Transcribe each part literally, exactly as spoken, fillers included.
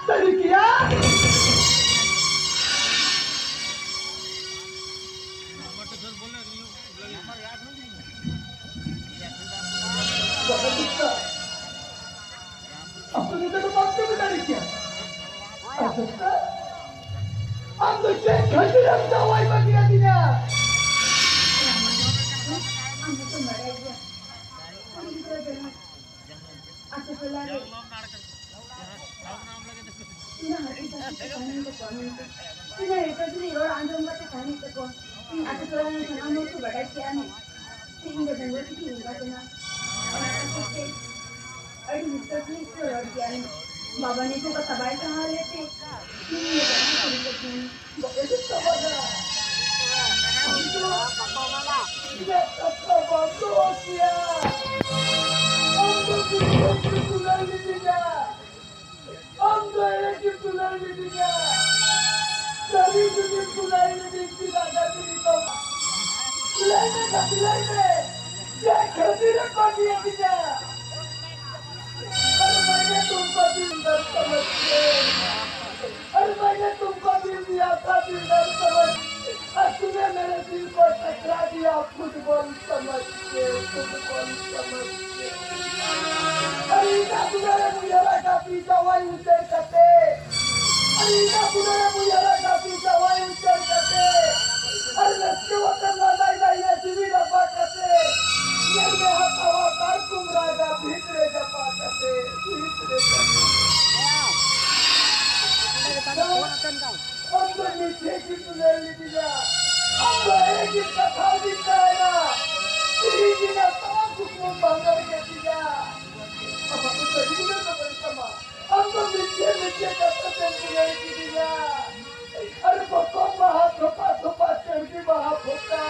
ᱥᱟᱹᱨᱤ ᱜᱮᱭᱟ᱾ ᱟᱯᱮ ᱱᱚᱰᱮ ᱫᱚ ᱵᱟᱯᱮ ᱫᱟᱲᱮ ᱠᱮᱭᱟ? ᱟᱨ ᱫᱚᱥᱨᱟ, ᱟᱢ ᱫᱚ ᱪᱮᱫ ᱠᱷᱟᱹᱛᱤᱨ ᱮᱢ ᱡᱟᱶᱟᱭ ᱵᱟᱹᱜᱤ ᱟᱹᱫᱤᱧᱟ? ᱟᱢ ᱫᱚ ᱵᱟᱲᱟᱭ ᱜᱮᱭᱟ, ᱠᱩᱲᱤ ᱜᱤᱫᱽᱨᱟᱹ ᱡᱟᱦᱟᱸ ᱟᱛᱳ ᱴᱚᱞᱟ ᱨᱮ ᱤᱧ ᱦᱟᱹᱠᱩ ᱪᱟᱥ ᱠᱟᱛᱮ ᱛᱟᱦᱮᱱ ᱛᱟᱠᱚᱣᱟ ᱢᱮᱱᱛᱮ᱾ ᱤᱧ ᱮᱴᱟᱜ ᱨᱮ ᱨᱚᱲ ᱟᱸᱡᱚᱢ ᱠᱟᱛᱮ ᱛᱟᱦᱮᱸ ᱛᱟᱠᱚᱣᱟ᱾ ᱤᱧ ᱟᱛᱳ ᱴᱚᱞᱟ ᱨᱮᱱ ᱥᱟᱱᱟᱢ ᱦᱚᱲ ᱠᱚ ᱵᱟᱰᱟᱭ ᱠᱮᱜᱼᱟ ᱱᱤᱡ᱾ ᱤᱧ ᱫᱚ ᱰᱟᱺᱜᱩᱣᱟᱹ ᱛᱮᱜᱮᱧ ᱮᱸᱜᱟᱛ ᱮᱱᱟ᱾ ᱚᱱᱟ ᱠᱷᱟᱹᱛᱤᱨ ᱛᱮ ᱟᱹᱰᱤ ᱦᱤᱥᱠᱟᱹ ᱥᱟᱺᱦᱤᱡ ᱠᱚ ᱨᱚᱲ ᱠᱮᱜᱼᱟ ᱱᱤᱡ᱾ ᱵᱟᱵᱟ ᱱᱤᱡᱮ ᱠᱚ ᱛᱟᱵᱟᱭ ᱥᱟᱦᱟᱣ ᱞᱮᱫ ᱛᱮ ᱤᱧ ᱱᱤᱭᱟᱹ ᱠᱟᱛᱷᱟ ᱠᱩᱞᱤ ᱠᱮᱫ ᱢᱮᱭᱟ᱾ ᱵᱟᱠᱚ ᱪᱮᱫ ᱛᱟᱵᱚᱱᱟ᱾ ᱤᱧᱟᱹᱜ ᱠᱟᱛᱷᱟ ᱵᱟᱢ ᱫᱚᱦᱚ ᱠᱮᱭᱟ᱾ ᱟᱢ ᱫᱚ ᱵᱤᱥᱣᱟᱥ ᱨᱮ ᱫᱩᱞᱟᱹᱲ ᱞᱤᱫᱤᱧᱟ᱾ ᱟᱢ ᱫᱚ ᱮᱲᱮ ᱜᱮᱢ ᱫᱩᱞᱟᱹᱲ ᱞᱤᱫᱤᱧᱟ᱾ ᱥᱟᱹᱨᱤ ᱡᱩᱫᱤᱢ ᱫᱩᱞᱟᱹᱲ ᱞᱤᱫᱤᱧ ᱠᱷᱟᱱ ᱜᱟᱛᱮ ᱫᱚ᱾ ᱞᱟᱹᱭ ᱢᱮ ᱜᱟᱛᱮ, ᱞᱟᱹᱭ ᱢᱮ᱾ ᱪᱮᱫ ᱠᱷᱟᱹᱛᱤᱨ ᱮᱢ ᱵᱟᱹᱜᱤᱭᱟᱫᱤᱧᱟ? अरे मैंने तुमको दिल दर्द समझ के, अरे मैंने तुमको दिल दिया था, दिल दर्द समझ। और तूने मेरे दिल को टकरा दिया, फुटबॉल समझ के, फुटबॉल समझ के। अरे इतना तुम्हारे मुझे लगा पीछा वही उतर करते। अरे इतना तुम्हारे मुझे लगा पीछा वही उतर करते। अरे लक्ष्य वतन ला लाई लाई ये जीवी रब्बा करते। ये में हाथ हवा तार कुमरा का भीतरे जपा करते। ᱟᱢ ᱫᱚ ᱢᱤᱪᱷᱟᱹ ᱜᱮᱢ ᱫᱩᱞᱟᱹᱲ ᱞᱤᱫᱤᱧᱟ᱾ ᱟᱢ ᱫᱚ ᱮᱲᱮ ᱜᱮᱢ ᱠᱟᱛᱷᱟ ᱞᱤᱫᱤᱧ ᱛᱟᱦᱮᱱᱟ᱾ ᱛᱤᱦᱤᱧ ᱜᱮ ᱥᱟᱱᱟᱢ ᱠᱩᱠᱢᱩᱢ ᱵᱷᱟᱸᱜᱟᱲ ᱠᱮᱫ ᱛᱤᱧᱟ᱾ ᱟᱢᱟᱜ ᱫᱚ ᱥᱟᱹᱨᱤ ᱜᱮ ᱫᱩᱞᱟᱹᱲ ᱫᱚ ᱵᱟᱹᱱᱩᱜ ᱛᱟᱢᱟ᱾ ᱟᱢ ᱫᱚ ᱢᱤᱪᱷᱟᱹ ᱢᱤᱪᱷᱟᱹ ᱠᱟᱛᱷᱟ ᱛᱮᱢ ᱫᱩᱞᱟᱹᱲ ᱠᱤᱫᱤᱧᱟ᱾ ᱟᱨ ᱵᱚᱠᱚᱢ ᱵᱟᱦᱟ ᱛᱷᱚᱯᱟ ᱛᱷᱚᱯᱟ ᱪᱟᱹᱲᱵᱤ ᱵᱟᱦᱟ ᱯᱷᱚᱠᱟ᱾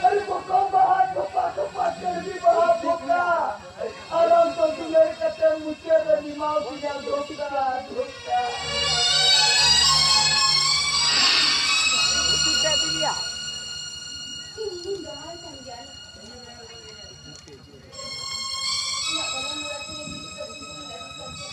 ᱟᱨ ᱵᱚᱠᱚᱢ ᱵᱟᱦᱟ ᱛᱷᱚᱯᱟ ᱛᱷᱚᱯᱟ ᱪᱟᱹᱲᱵᱤ ᱵᱟᱦᱟ ᱯᱷᱚᱠᱟ᱾ ᱟᱨ ᱟᱢ ᱫᱚ ᱫᱩᱞᱟᱹᱲ ᱠᱟᱛᱮ ᱢᱩᱪᱟᱹᱫ ᱨᱮ ᱱᱤᱢᱟᱣ ᱠᱤᱧᱟ ᱫᱷᱳᱠᱟ, ᱫᱷᱳᱠᱟ᱾ ᱤᱧ ᱤᱧ ᱡᱟᱶᱟᱭ ᱠᱟᱱ ᱜᱮᱭᱟ᱾ ᱤᱧᱟᱹᱜ ᱵᱟᱵᱟ ᱱᱚᱲᱟ ᱛᱮ ᱢᱤᱫ ᱠᱟᱹᱴᱤᱡ ᱜᱤᱫᱽᱨᱟᱹ ᱟᱹᱜᱩ ᱠᱟᱛᱮ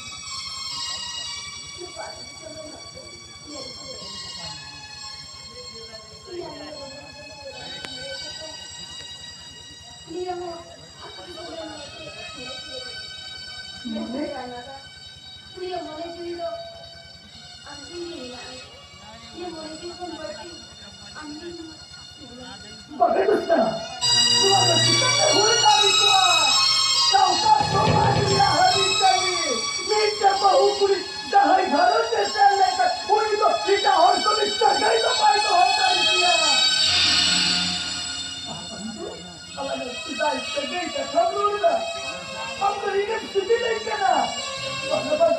ᱵᱟᱠᱷᱟᱡ ᱫᱚ ᱪᱮᱫᱟᱜ? ᱱᱚᱣᱟ ᱫᱚ ᱪᱤᱠᱟᱹᱛᱮ ᱦᱩᱭ ᱫᱟᱲᱮ ᱠᱚᱜᱼᱟ? ᱥᱟᱶᱛᱟ ᱥᱚᱢᱟᱡᱽ ᱨᱮᱭᱟᱜ ᱦᱟᱹᱱᱤ ᱠᱟᱹᱢᱤ, ᱢᱤᱫᱴᱮᱱ ᱵᱟᱹᱦᱩ ᱠᱩᱲᱤ ᱡᱟᱦᱟᱸᱭ ᱜᱷᱟᱨᱚᱸᱡᱽ ᱨᱮ ᱥᱮᱱ ᱞᱮᱱᱠᱷᱟᱱ, ᱩᱱᱤ ᱫᱚ ᱮᱴᱟᱜ ᱦᱚᱲ ᱥᱚᱸᱜᱮ ᱥᱟᱹᱜᱟᱹᱭ ᱫᱚ ᱵᱟᱭ ᱫᱚᱦᱚ ᱫᱟᱲᱮ ᱠᱮᱭᱟ᱾ ᱟᱞᱟᱝ ᱥᱮᱫᱟᱭ ᱥᱟᱹᱜᱟᱹᱭ ᱠᱟᱛᱷᱟᱢ ᱨᱚᱲ ᱮᱫᱟ, ᱟᱢ ᱫᱚ ᱤᱧᱮᱢ ᱥᱤᱵᱤᱞᱟᱹᱧ ᱠᱟᱱᱟ᱾ ᱵᱟᱝᱟ, ᱵᱟᱝᱟ,